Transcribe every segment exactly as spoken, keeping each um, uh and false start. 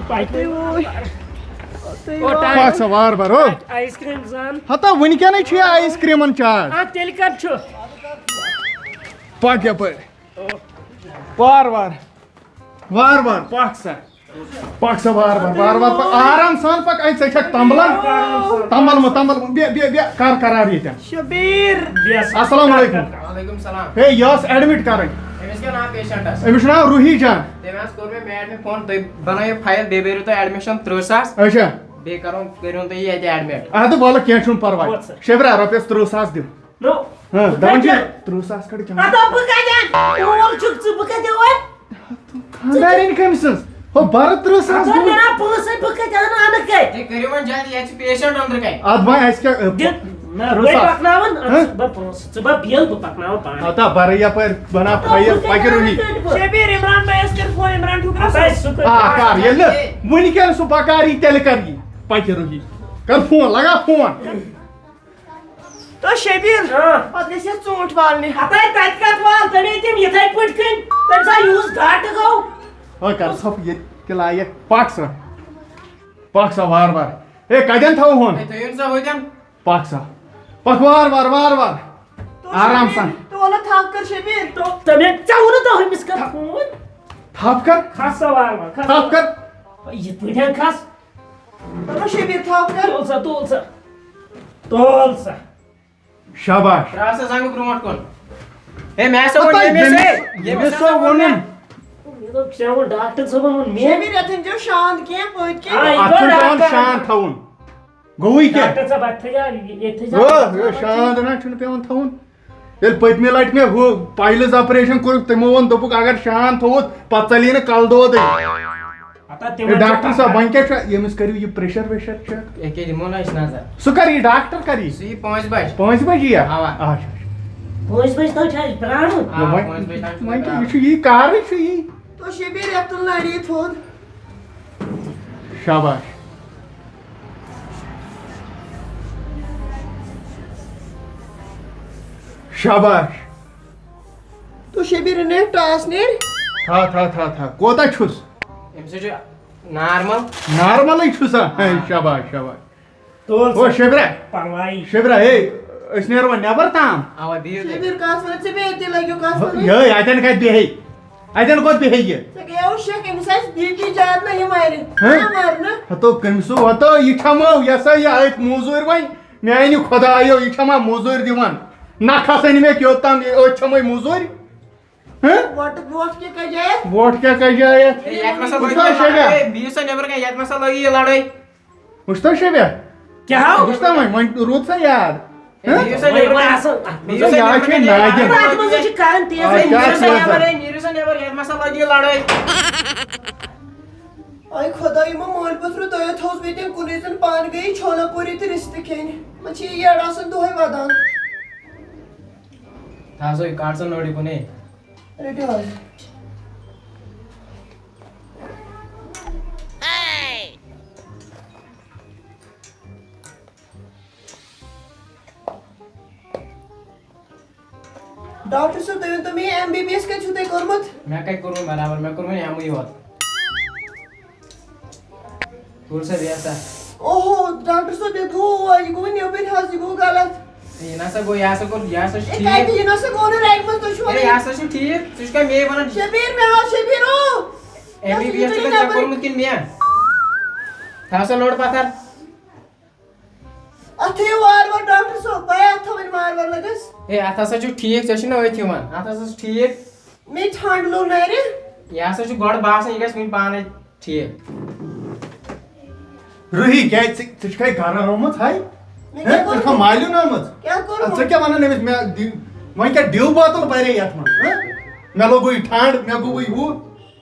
پکھ سا وار وار، ہو۔ آیس کریم زن۔ ہتا وٕنکیٚنٕے چھُ یہِ آیس کریمن چاے۔ آ، تیٚلہِ کتھ چھُ؟ پکھ یپٲرۍ۔ وار وار۔ وار وار، پکھ سا۔ پکھ سا وار وار، وار وار پکھ۔ آرام سان پکھ۔ اے، ژےٚ چھکھ تمبلان؟ تمبل مہ، تمبل مہ۔ بیٚہہ، بیٚہہ، بیٚہہ، کر قرار ییٚتٮ۪ن۔ شبیر۔ السلام علیکم۔ وعلیکم السلام۔ ہے، یہِ ٲس ایڈمٹ کرٕنۍ۔ أمِس کیٛاہ ناو پیشنٹس؟ أمِس چھُ ناو روحی جان۔ تٔمۍ حظ کوٚر مےٚ میڈمہِ فون، تُہۍ بنٲیِو فایل، بیٚیہِ بٔرِو تُہۍ ایڈمِشن ترٕٛہ ساس۔ اچھا۔ بیٚیہِ کرو، کٔرِو تُہۍ یہِ ییٚتہِ ایڈمٹ۔ اَدٕ وَلہٕ، کینٛہہ چھُنہٕ پرواے۔ ووت سا۔ شبرا، رۄپیَس ترٕٛہ ساس دِو۔ نو۔ ہاں، بہٕ دَپان چھِ کَتہِ اَنہٕ؟ ترٕٛہ ساس کَڑٕ کیٛاہ؟ اَدٕ بہٕ کَتہِ اَنہٕ؟ اول چھُکھ ژٕ، بہٕ کَتہِ اَنہٕ؟ خانٛدارِنۍ کٔمۍ سٕنٛز؟ ہو، بَرٕ ترٕٛہ ساس اَدٕ دیُن۔ مےٚ نا پونٛسَے، بہٕ کَتہِ اَنہٕ؟ اَنہٕ کَتہِ؟ ہے، کٔرِو وۄنۍ جلدی، ییٚتہِ چھِ پیشنٹ أنٛدرٕ کَنہِ۔ اَدٕ وۄنۍ اَسہِ کیٛاہ، اَ، دِ-، نہ، ترٕٛہ ساس۔ بہٕ پَکناوَن، اَدٕ ہاں؟ ژٕ بہٕ پونٛسہٕ، ژٕ بہٕ بِل، بہٕ پَکناوَن پانَے۔ ہتا بَرٕ یَپٲرۍ، بَناو اَدٕ فایِل، بہٕ پَکہِ کَتہِ روٗہی۔ اَنہٕ؟ شبیر، عمران بھایَس کَر فون، عمران ٹھوکرَس۔ ہتا سُہ کَتہِ آ، کَر، ییٚلہِ نہٕ وٕنکٮ۪ن سُہ بَکار یی، تیٚلہِ کَر یی، پَکہِ روٗہی۔ کَر فون، لَگا فون۔ تو شبیر، ہاں۔ پتہٕ گژھِ یَتھ ژوٗنٛٹھۍ والنہِ۔ ہتاے تتہِ کتھ وال، تٔمۍ ہے تِم یِتھے پٲٹھۍ کٕنۍ، تٔمۍ سا یُہُس گاٹہٕ گوٚو۔ ہو کر ژھۄپ ییٚتہِ کِلایہِ۔ پکھ سا۔ پکھ سا وار وار۔ ہے، کتٮ۪ن تھاوو ہون؟ ہے، تھٲیِو سا ہوٚتٮ۪ن۔ پکھ سا۔ پکھ وار وار، وار وار۔ تو آرام شبیر، سان۔ تو وَلہٕ تھپھ کر شبیر۔ تو تٔمۍ ہے، ژےٚ ووٚنُتھ دۄہمِس کر فون۔ تھپھ کر۔ کھس سا وار وار، کھس۔ تھپھ کر۔ یِتھ پٲٹھۍ کھس۔ دَپان شبیر تھپھ کر۔ تُل سا، تُل سا۔ تُل سا۔ شاباش۔ ترٛاو سا زنٛگہٕ برونٛٹھ کُن۔ ہے، مےٚ ہسا ووٚن ہتا ییٚمِس، ییٚمِس، ہے، ییٚمِس ییٚمِس ہسا ہسا ووٚن ووٚن مےٚ۔ مےٚ۔ مےٚ دوٚپ، ژےٚ ووٚن ڈاکٹر صٲبن ووٚن مےٚ۔ شبیر، یتھ أنۍ زیو شانت کینٛہہ پٔتۍ کِنۍ۔ آ، یہِ اَتھ گوٚو چھُنہٕ پٮ۪وان ڈاکٹر۔ شانت تھاوُن۔ گوٚوٕے کیٛاہ؟ ڈاکٹر صٲب، اَتھ تھٲیزیو، ییٚتہِ تھٲیزیو۔ ہو، یہِ شانت نہ چھُنہٕ پٮ۪وان تھاوُن۔ ییٚلہِ پٔتمہِ لٹہِ مےٚ ہُہ پایلز آپریشن کوٚرُکھ، تِمو ووٚن، دوٚپُکھ، اگر شانت تھووُتھ، پتہٕ ژَلی نہٕ کلہٕ دودٕے۔ ہتا ہے، تِمن ڈاکٹر صٲب، وۄنۍ کیٛاہ چھُ؟ ییٚمِس کٔرِو یہِ پریشر ویشر چیک۔ ییٚکیٛاہ دِمو نہ أسۍ نظر۔ سُہ کر یی ڈاکٹر کر یی؟ سُہ یی پانٛژِ بجہِ۔ پانٛژِ بجہِ یِیا؟ اَوا۔ اچھا، اچھا۔ پانٛژِ بجہِ تام چھا أسۍ پرٛارُن؟ آ، نہ، وۄنۍ، پانٛژِ بجہِ تام چھُ وۄنۍ کیٛاہ، یہِ پرٛارُن۔ چھُ یی کارٕے چھُ یی۔ تو شبیر یتُل نڑی تھوٚد۔ شاباش۔ شاباش۔ تو شبیر نے ٹاس نیر۔ تھا، تھا، تھا، تھا۔ کوتاہ چھُس؟ أمِس حظ چھُ نارمل۔ نارملٕے چھُسا؟ آ۔ شاباش، شاباش۔ تُل او سا۔ شبرا۔ پرواے۔ شبرا، ہے، أسۍ نیرو وۄنۍ نٮ۪بر تام۔ اوا، بِہِو تُہۍ۔ شبیر، کَتھ وَنان ژٕ بیٚیہِ تہِ لٔگِو کَتھ وَنٕنۍ۔ یے، اَتٮ۪ن کَتہِ بیٚہہِ؟ اَتٮ۪ن کوٚت بیٚہہِ یہِ؟ ژےٚ گٔیو شک، أمِس آسہِ بی پی زیادٕ نہ یہِ مَرِ۔ ہہ؟ نہ مَرِ نہ۔ ہتو کٔمۍ سُہ، ہتو یہِ کھٮ۪مو، یہِ ہسا یہِ أتھۍ موٚزوٗرۍ وۄنۍ۔ میانہِ خۄدایو، یہِ چھےٚ ما موٚزوٗرۍ دِوان؟ نہ کھسٲنی مےٚ کیوٚت تام، یہِ أتھۍ چھمے موٚزوٗرۍ۔ ہہ؟ وۄٹہٕ، وۄٹھ کیٛاہ کَجایَتھ؟ وۄٹھ کیٛاہ کَجایَتھ؟ ہے، یَتھ ما سا وٕچھ لٔگۍ تۄہہِ یہِ شجاع؟ لڑٲے، بِہِو سا نیٚبرٕ کَنہِ، یَتھ ما سا لٔگۍ یہِ لڑٲے؟ وٕچھ تو شبیہ؟ کیٛاہ ہو؟ وٕچھ تو وۄنۍ، وۄنۍ روٗد سا یاد۔ ہہ؟ بِہِو سا وۄنۍ نیٚبرٕ ما کَنہِ۔ آسان اَتھ منٛز؟ بِہِو سا یہِ نیٚبرٕ چھے کَنہِ۔ ناگِن۔ اَتھ منٛز چھِ کَران تیز۔ آ، کیٛاہ نیٖرِو سا تیز؟ نیٚبر، ہے، نیٖرِو سا نیٚبر، یَتھ ما سا لٔگۍ یہِ لڑٲے؟ آے خۄدا، یِمو مٲلۍ پوٚتھرو دۄیو تھوٚوُس بیٚیہِ تِم کُنُے زوٚن پانہٕ گٔیے چھولہ پوٗری تہٕ رِستہٕ کھیٚنہِ۔ وۄنۍ چھِ یہِ یٔڈ آسان دۄہَے وَدان۔ تھاو سا یہِ کَڑ ژٕ نٔرۍ کُنے۔ رٔٹِو حظ۔ ڈاکٹر صٲب، تُہۍ ؤنۍ تو مےٚ، یہِ ایم بی بی ایس کَتہِ چھُو تۄہہِ کوٚرمُت؟ مےٚ کَتہِ کوٚرمُت برابر؟ مےٚ کوٚر وۄنۍ ایم ای یوت۔ کوٚر سا بیٚیہِ ہسا؟ اوہو، ڈاکٹر صٲب، یہِ گوٚو، یہِ گوٚو نیٚبٕرۍ حظ، یہِ گوٚو غلط۔ ہے، یہِ نسا گوٚو، یہِ ہسا کوٚر، یہِ ہسا چھُ ہے، ٹھیٖک۔ کَتہِ؟ یہِ نسا گوٚو نہٕ رَگہِ منٛز، تُہۍ چھِو ہے، وَنان۔ یہِ ہسا چھُ ٹھیٖک، ژٕ چھُکھ مےٚ وَنان؟ شبیٖر، مےٚ ہاو شبیٖر، او۔ ایم بی بی ایس یہِ چھُ ہسا ژےٚ نیٚبٕرۍ۔ کوٚرمُت کِنہٕ مےٚ؟ تھاو سا لوٚڑ پَتھر۔ اَتھ تھٲیِو وارٕ وارٕ ڈاکٹر صٲب، پَے اَتھ تھاوٕنۍ وارٕ وارٕ لَگَس۔ ہے، اَتھ ہسا چھُ ٹھیٖک، ژےٚ چھُنہ أتھۍ یِوان، اَتھ ہسا چھُ ٹھیٖک۔ مےٚ ٹھنٛڈ لوٚگ نَرِ۔ یہِ ہسا چھُ گۄڈٕ باسان، یہِ گژھِ وُنہِ پانَے ٹھیٖک۔ روٗہی، کیٛازِ ژٕ، ژٕ چھُکھے گرٕ آمٕژ ہاے؟ مےٚ ہہ؟ کیٛاہ کوٚر؟ ژٕ چھُکھا مالیُن آمٕژ؟ کیٛاہ کوٚر؟ اَدٕ ژٕ کیٛاہ وَنان أمِس؟ مےٚ دِ-، وۄنۍ کیٛاہ ڈِو بوتل بَرے یَتھ منٛز، ہہ؟ مےٚ لوٚگُے ٹھنٛڈ، مےٚ گوٚوُے ہُہ۔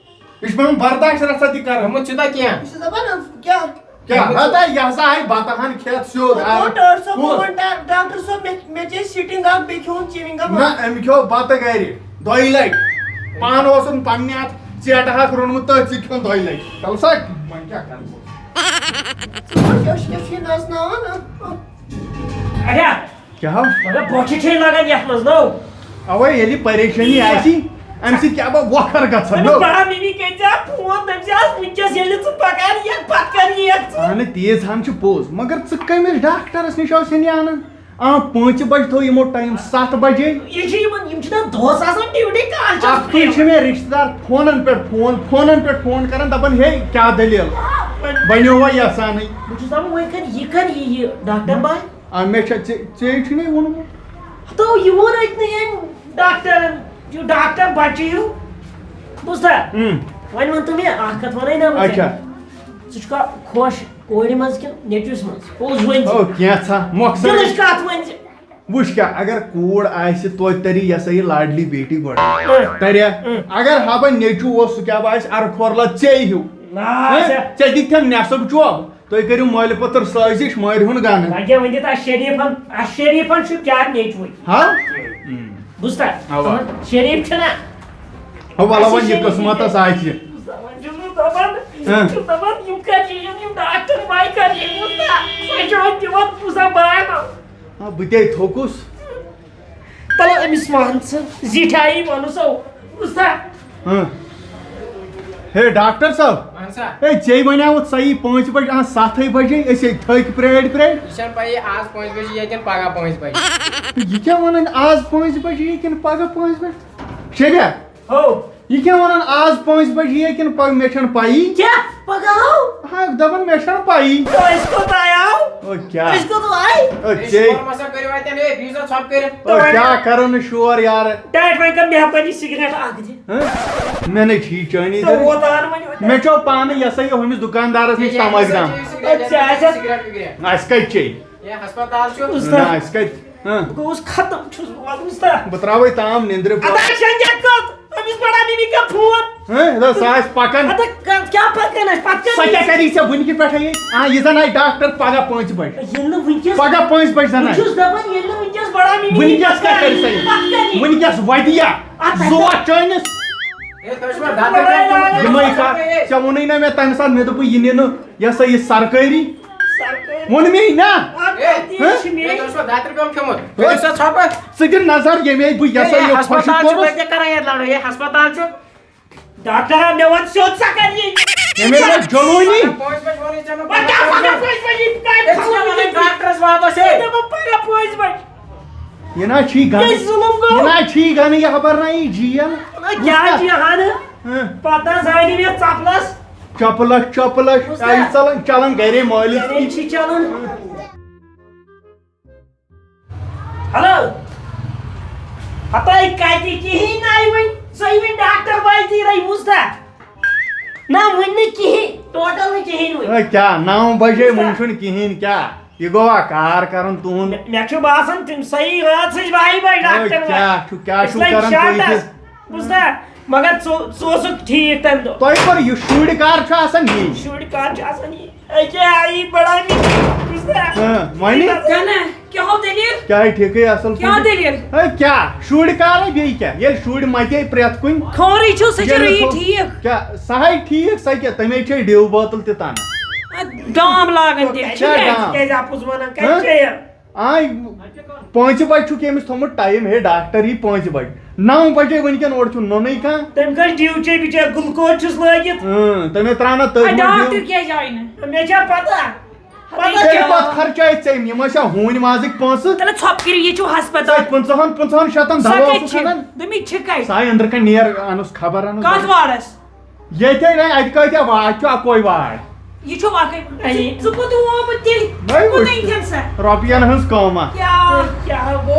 یہِ چھُ پٮ۪وان برداش رَژھا تہِ کَرُن۔ گوٚمُت چھُ تۄہہِ کینٛہہ؟ یہِ چھُ دَپان، کیٛاہ؟ کیٛاہ؟ ہتا، یہِ ہسا آیہِ بَتہٕ ہَن کھٮ۪تھ سیوٚد۔ بہٕ آرام۔ کوٚر ڈاکٹر صٲب، کُس؟ بہٕ وَنہٕ ڈا-، ڈاکٹر صٲب، مےٚ، مےٚ چے سِٹِنٛگ اَکھ، بیٚیہِ کھیوٚوُم چِوِنٛگ گَم۔ نہ، أمۍ کھیوٚو بَتہٕ گَرِ دۄیہِ لَٹہِ۔ پانہٕ اوسُن پنٛنہِ اَتھ ژیٹہٕ ہاکھ روٚنمُت، تٔتھۍ سۭتۍ کھیوٚن دۄیہِ لَٹہِ۔ تَلہٕ سا، وۄنۍ کیٛاہ کَرٕ بہٕ؟ ژٕ وَن، کیٛاہ چھُ، کیٛاہ چھُ یہِ نژناوان، ہہ؟ اَڑیا! کیٛاہ ہو؟ مگر بۄچھِ چھے لگان یتھ منٛز، نو۔ اوے، ییٚلہِ پریشٲنی آسہِ، امہِ سۭتۍ کیٛاہ بہٕ وۄکھر گژھان، أمِس نو؟ بڑا مِمی کٔرۍ زِ اَتھ فون، دٔپۍ زِ آز وٕنکیٚس ییٚلہِ نہٕ ژٕ پکان یتھ پتہٕ کر یِیَکھ ژٕ؟ اہن، تیٖژ ہن چھِ پوٚز، مگر ژٕ کٔمِس ڈاکٹرس نِش ٲسِن یہِ انان؟ آ، پانٛژِ بجہِ تھوٚو یِمو ٹایم، ستھ بجے۔ یہِ چھُ یِمن، یِم چھِنہ دۄہس آسان ڈیوٹی، کالچس اکھتُے چھِ مےٚ رشتہٕ دار فونن پٮ۪ٹھ فون، فونن پٮ۪ٹھ فون کران، دپان، "ہے، کیٛاہ دٔلیٖل؟ بنیووا یژھانٕے؟" بہٕ چھُس دپان، وۄنۍ کر یہِ، کر یہِ، یہِ ڈاکٹر بھاے؟ آ، مےٚ چھا ژےٚ، ژےٚ چھُے مےٚ ووٚنمُت۔ ہتو، یہِ ووٚن اَتہِ نہٕ أمۍ ڈاکٹرن، یہِ ڈاکٹر بچہِ ہیوٗ۔ بوٗزتھا؟ اۭں۔ وۄنۍ وَن تہٕ مےٚ اکھ کتھ، وَنے نا بہٕ ژےٚ؟ اچھا۔ ژٕ چھُکھا خۄش کورِ منٛز کِنہٕ نیٚچوِس منٛز؟ پوٚز ؤنۍ زِ۔ او، کینٛژھا مۄخصر۔ دِلٕچ کتھ ؤنۍ زِ۔ وٕچھ کیٛاہ، اگر کوٗر آسہِ، توتہِ تَری یہِ ہسا یہِ لاڈلی بیٹی گۄڈٕ۔ اۭں۔ تَریا؟ اۭں۔ اگر ہبہ نیٚچوٗ اوس، سُہ کیٛاہ باسہِ اَرٕ کھورلا ژے ہیوٗ؟ نہ، ہہ؟ ژےٚ۔ ژےٚ دِتھ تِم نٮ۪صٕب چوب؟ تُہۍ کٔرِو مٲلۍ پٔتٕر سٲزِش، مٲرۍ ہُن گنہٕ۔ لگیا ؤنِتھ اَتھ شریٖفن، اَتھ شریٖفن چھُ کیٛاہ نیٚچوٕے۔ ہا؟ بوٗزتھا؟ اَوا۔ شریٖف چھُنہ۔ ہو، وَلہٕ وۄنۍ یہِ قٕسمتس آسہِ۔ وۄنۍ چھُس بہٕ دَپان، ہہ۔ بہٕ چھُس دَپان، یِم کَتہِ چھِ یِم، یِم ڈاکٹر بھاے کَتہِ چھِ یِم؟ وۄنۍ چھُ وۄنۍ تِمن پونٛسن بانہٕ۔ آ، بہٕ تے تھوٚکُس۔ تَلہٕ أمِس وَن ژٕ، زِٹھۍ آیی وَنُس او، بوٗزتھا؟ ہاں۔ ہے ڈاکٹر صٲب۔ وَن سا۔ ہے، ژےٚ وَنیٛاوُتھ سَیی پانٛژِ بجہِ، آ، سَتھٕے بجے، أسۍ ہے تھٔکۍ پرٛٲرۍ پرٛٲرۍ۔ یہِ چھَنہٕ پَیی آز پانٛژِ بجہِ یِیہِ کِنہٕ پَگاہ پانٛژِ بجہِ۔ یہِ کیٛاہ وَنان، آز پانٛژِ بجہِ یِیہِ کِنہٕ پَگاہ پانٛژِ بجہِ؟ شیبیا۔ ہو۔ یہِ کیٛاہ وَنان، آز پانٛژِ بجہِ یِیہِ کِنہٕ پَگاہ، مےٚ چھَنہٕ پَیی۔ کیٛاہ؟ پَگاہ آو؟ ہا، دَپان مےٚ چھَنہٕ پَیی۔ تو أسۍ کوٚت آیو؟ او کیٛاہ؟ أسۍ کوٚت آے؟ او ہے، ژے۔ شور مہ سا کٔرِو اَتٮ۪ن، ہے، بِہِو سا ژھۄپہٕ کٔرِتھ۔ او کیٛاہ کَرو نہٕ شور یارٕ؟ ڈیڈ وۄنۍ کر مہربٲنی سگریٹ اکھ دِ۔ ہہ؟ مےٚ نے چھی چٲنی تو ضروٗرت۔ ووت آن وۄنۍ۔ مےٚ چیوٚو پانہٕ یہِ ہسا یہِ ہُمِس دُکاندارس نِش ہے، تماکھ دام۔ سگریٹ، اچھا، اچھا۔ سگریٹ وگریٹ۔ اَسہِ کتہِ چے؟ ہے، ہسپتال چھُ۔ نہ، اَسہِ کتہِ؟ ہہ۔ بہٕ گوٚوُس ختم، چھُس بہٕ وَدُن سا۔ بہٕ تراوے تام نِندرِ پتہٕ۔ ادا شنجا کت؟ أمِس بڑا بیبی کا فون۔ ہہ؟ ادا سۄ آسہِ پکان۔ ادا کا-، کیٛاہ پکان آسہِ؟ پتہٕ سۄ کیٛاہ کَرِ ژےٚ وٕنہِ کہِ پٮ۪ٹھَے ییٚتہِ؟ آ، یہِ زن آسہِ ڈاکٹر پگاہ پانٛژِ بجہِ۔ ییٚلہِ نہٕ وٕنکیٚس پگاہ پانٛژِ بجہِ زن بہٕ آسہِ۔ چھُس دپان، ییٚلہِ نہٕ وٕنکیٚس بڑا بیبی وٕنکیٚس کیٛاہ کَرِ سۄ ییٚتہِ؟ پتہٕ کَرِ۔ وٕنکیٚس ودیا۔ اَتھ ہسا زُوا چٲنِس۔ ہے، تۄہہِ چھُوا دَتٕر کَتہِ گٔمٕژ؟ یِمَے کَتھ۔ ژےٚ ووٚنُے نا مےٚ تَمہِ ساتہٕ، مےٚ دوٚپُے یہِ نِنہٕ، یہِ ہسا یہِ سرکٲری۔ سرکٲری۔ ووٚن مے نا۔ اَتھ ہہ؟ غلطی چھِ مےٚ۔ ہے، تۄہہِ چھُوا دَتٕر پیوٚم کھیوٚمُت؟ ہے۔ تُہۍ ٲسِو سا ژھۄپہٕ؟ ژٕ دِ نظر ییٚمہِ آیہِ بہٕ یہِ ہسا ہے، یہِ خۄشِک ہسپتال چھُ، کوٚرُتھ۔ تۄہہِ کیٛاہ کَران ییٚتہِ لڑٲے؟ ہے، ہسپتال چھُ۔ ڈاکٹر ہا، مےٚ وَن سیوٚد سا کَتھ یہِ۔ ییٚمہِ آیہِ مےٚ جنوٗنی۔ پانٛژِ بجہِ ووٚنُے ژےٚ مےٚ وۄنۍ کیٛاہ پَگاہ پَگاہ پانٛژِ بجہِ؟ پانٛژِ بجہِ یہِ کَتہِ ہے، ژٕ وَن وَنان ڈاکٹرَس واپس ہے۔ مےٚ دوٚپ پَگاہ پانٛژِ بجہِ۔ یہِ نہ چھی گنہٕ۔ یہِ ظُلُم گوٚو۔ یہِ نہ چھی گنہٕ، یہِ خبر نہ یی جیل۔ نہ، کیٛاہ چھِ یہِ ہَنہٕ؟ ہہ۔ پَتہٕ زانہِ مےٚ ژَپلَس۔ چپلس، چپلس، بوٗزتھا؟ آیہِ ژلان، چلان گرے مٲلِس گرے نِش۔ چھِ چلان۔ ہیلو۔ ہتاے کَتہِ کِہیٖنۍ نہٕ آیہِ وۄنۍ۔ سُہ یی وۄنۍ ڈاکٹر وٲتی رہی، بوٗزتھا؟ نہ، وُنہِ نہٕ کِہیٖنۍ، ٹوٹل نہٕ کِہیٖنۍ وُنہِ۔ ہے، کیٛاہ نو بجے، بوٗزتھا؟ وُنہِ چھُنہٕ کِہیٖنۍ، کیٛاہ؟ یہِ گوٚوا کار کرُن تُہُنٛد؟ مےٚ، مےٚ چھُ باسان تِم صحیح رٲژ ہٕنٛز باہہِ بجہِ ہے، ڈاکٹر وٲتۍ۔ کیٛاہ چھُ، کیٛاہ چھُ اسلام کران تُہۍ شاٹس۔ تہِ؟ بوٗزتھا؟ مگر ژٕ، ژٕ اوسُکھ ٹھیٖک تَمہِ دۄہ۔ تۄہہِ کوٚر یہِ شُرۍ کر چھُ آسان یی؟ شُرۍ کر چھُ آسان یی؟ أکے آیی بڑاونہِ۔ بوٗزتھا؟ ہاں، وۄنۍ؟ کَنہ، کیٛاہ ہو دٔلیٖل؟ کیٛاہ ہے ٹھیٖکٕے اصٕل کیٛاہ پٲٹھۍ؟ دٔلیٖل؟ ہے، کیٛاہ؟ شُرۍ کر ہے بیٚیہِ کیٛاہ؟ ییٚلہِ شُرۍ مَتے پرٛٮ۪تھ کُنہِ۔ خورٕے چھُو سُہ چھِ ییٚلہِ رہی خو-، ٹھیٖک۔ کیٛاہ؟ سۄ ہے ٹھیٖک، سۄ کیٛاہ؟ تَمے چھے ڈِو بٲتل تہِ تَنہٕ۔ اَدٕ ڈام لاگان تہِ۔ کیٛاہ ڈام؟ کیٛازِ اَپُز وَنان؟ کَتہِ ہاں؟ چھے یہِ؟ آے، پانٛژِ بجہِ چھُکھ ییٚمِس تھوٚمُت ٹایم، ہے ڈاکٹر یی پانٛژِ بجہِ۔ نو بجے وٕنکٮ۪ن اورٕ چھُ نوٚنُے کانٛہہ۔ تٔمۍ کٔر ڈیوٹی بِچٲرۍ، گلوکوز چھُس لٲگِتھ۔ اۭں، تٔمۍ ہے ترٛاو نہ تٔتھۍ آ، منٛز ڈاکٹر ڈیو-، کیٛازِ آیہِ نہٕ؟ مےٚ چھا پتہ؟ پتہ تیٚلہِ کیٛاہ؟ پتہٕ خرچٲے ژےٚ، یِم ٲسیا ہوٗنۍ مازٕکۍ پونٛسہٕ؟ تیٚلہِ ژھۄپہٕ کٔرِو، یہِ چھُو ہسپتال۔ ژےٚ پٕنٛژٕہن، پٕنٛژٕہن شتن سۄ دوا کتہِ اوسُکھ چھِ؟ اَنان۔ دوٚپمَے چھِ کَتہِ؟ سۄ آے أنٛدرٕ کَنہِ نیر، اَنُس خبر اَنُس۔ کتھ وارڈس؟ ییٚتہِ ہے، اَتہِ کۭتیٛاہ وارڈ چھُ؟ اَکوے وارڈ۔ یہِ چھُ اَکٕے۔ اَیے۔ ژٕ، ژٕ کوٚت آمُت تیٚلہِ؟ وۄنۍ کوٚت وٕچھ۔ أنۍ تٔمۍ سا؟ رۄپیَن ہٕنٛز قۭمَتھ۔ کیٛاہ؟ کیٛاہ گوٚو؟